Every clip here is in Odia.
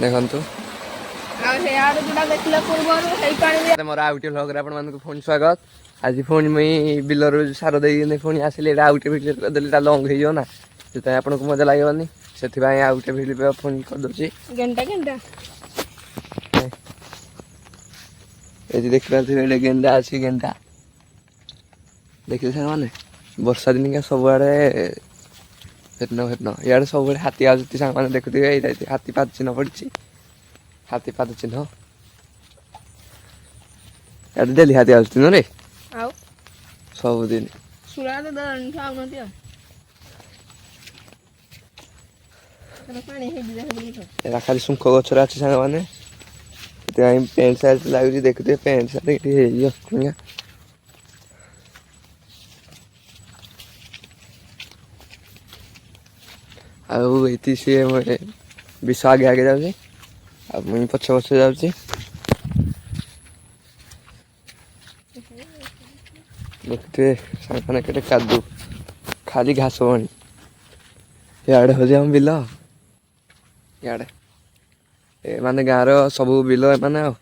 ଦେଖନ୍ତୁ। ଆଉ ସେଆଡେ ଯୋଉଟା ଦେଖିଲା ପୂର୍ବରୁ ସେଇ ପାଣି ବି। ମୋର ଆଉ ଗୋଟେ ଭ୍ଲଗ୍ରେ ଆପଣମାନଙ୍କୁ ପୁଣି ସ୍ୱାଗତ। ଆଜି ପୁଣି ମୁଇଁ ବିଲରୁ ସାର ଦେଇକିନି ପୁଣି ଆସିଲି। ଏଇଟା ଆଉ ଗୋଟେ ଭିଡ଼ିଓ କରିଦେଲି, ଏଇଟା ଲଙ୍ଗ ହେଇଯିବ ନା, ସେଥିପାଇଁ ଆପଣଙ୍କୁ ମଜା ଲାଗିବନି। ସେଥିପାଇଁ ଆଉ ଗୋଟେ ଭିଡ଼ିଓ ପୁଣି କରିଦେଉଛି। ଗେଣ୍ଟା ଗେଣ୍ଟା। ଏଠି ଦେଖିପାରୁଥିବେ, ଏଇଟା ଗେଣ୍ଡା ଅଛି, ଗେଣ୍ଡା ଦେଖିଲେ ସାଙ୍ଗମାନେ। ବର୍ଷା ଦିନିକା ସବୁଆଡ଼େ ହେନ ହେନ ଇଆଡ଼େ ସବୁବେଳେ ହାତୀ ଆସୁଛି ସାଙ୍ଗମାନେ, ଦେଖୁଥିବେ। ଏଇଟା ଏଠି ହାତୀ ପାଦ ଚିହ୍ନ ପଡ଼ିଛି, ହାତୀ ପାଦ ଚିହ୍ନ। ଇଆଡ଼େ ଡେଲି ହାତୀ ଆସୁଛି ନୁହଁ ରେ? ଆଉ ସବୁଦିନ। ସୁରା ତ ଆଉନାହାନ୍ତି, ଆଉ ପାଣି ହେଇଯିବ। ଏଇଟା ଖାଲି ଶୁଙ୍ଖ ଗଛରେ ଅଛି ସାଙ୍ଗମାନେ, ସେଥିପାଇଁ ପ୍ୟାଣ୍ଟ ସାର୍ଟ ଲାଗୁଛି। ଦେଖୁଥିବେ, ପ୍ୟାଣ୍ଟ ସାର୍ଟ ଏଠି ହେଇଯିବ। ଆଉ ଏଠି ସିଏ ବିଷ ଆଗେ ଆଗେ ଯାଉଛି ଆଉ ମୁଇଁ ପଛେ ପଛେ ଯାଉଛି। ଦେଖୁଥିବେ ସାଙ୍ଗମାନେ, କେତେ କାଦୁ, ଖାଲି ଘାସ ବଣି। ଇଆଡ଼େ ହେଉଛି ଆମ ବିଲ, ଇଆଡ଼େ ଏ ମାନେ ଗାଁର ସବୁ ବିଲ ଏମାନେ। ଆଉ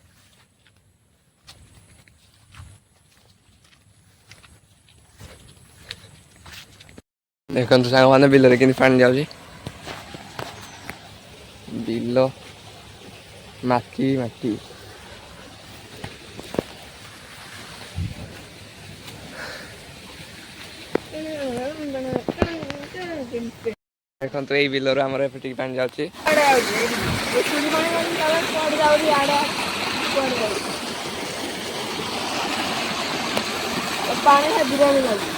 ଦେଖନ୍ତୁ ସାଙ୍ଗମାନେ, ବିଲରେ କେମିତି ପାଣି ଯାଉଛି। ବିଲ ମାଟି ମାଟି। ଦେଖନ୍ତୁ, ଏଇ ବିଲରୁ ଆମର ଏପଟିକି ପାଣି ଯାଉଛି। ଆଡେ ଆଉଛି ପାଣି, କୁଆଡେ ଯାଉଛି? ଆଡେ କୁଆଡେ ଯାଉଛି ପାଣି? ହେବି ଯାଉଛି।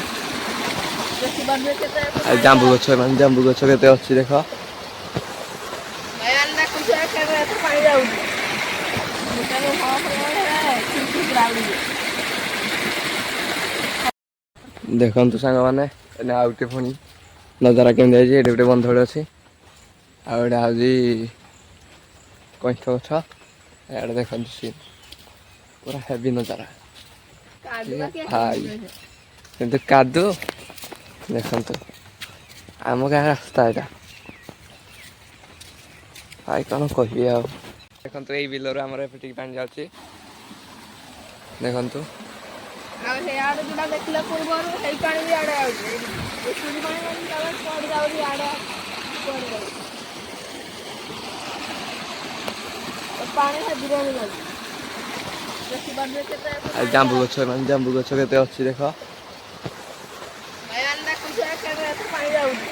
ଆଉ ଜାମ୍ବୁ ଗଛ ମାନେ ଜାମ୍ବୁ ଗଛ କେତେ ଅଛି ଦେଖ। ପାଣି ଯାଉଛି। ଦେଖନ୍ତୁ ସାଙ୍ଗମାନେ, ଏନେ ଆଉ ଗୋଟେ ପୁଣି ନଜାରା କେମିତି ହେଇଛି। ଏଠି ଗୋଟେ ବନ୍ଧଟେ ଅଛି ଆଉ ଏଇଟା ହେଉଛି କଇଁଥ ଗଛ। ଏଆଡ଼େ ଦେଖନ୍ତୁ, ସିନ୍ ପୁରା ହେଭି ନଜାରା ଭାଇ। କିନ୍ତୁ କାଦୁ ଦେଖନ୍ତୁ। ଆମ ଗାଁ ରାସ୍ତା ଏଇଟା ଭାଇ, କ'ଣ କହିବି ଆଉ। ଦେଖନ୍ତୁ, ଏଇ ବିଲରୁ ଆମର ଏପଟିକି ପାଣି ଯାଉଛି। ଦେଖନ୍ତୁ। ଆଉ ସେଆଡେ ଯୋଉଟା ଦେଖିଲା ପୂର୍ବରୁ ସେଇ ପାଣି ବି ଆଡେ ଆଉଛି ପାଣି, କୁଆଡେ ଯାଉଛି? ଆଡେ କୁଆଡେ ଯାଉଛି ପାଣି? ହେବି ଯାଉଛି। ଆଉ ଜାମ୍ବୁ ଗଛ ମାନେ ଜାମ୍ବୁ ଗଛ କେତେ ଅଛି ଦେଖ। ପାଣି ଯାଉଛି।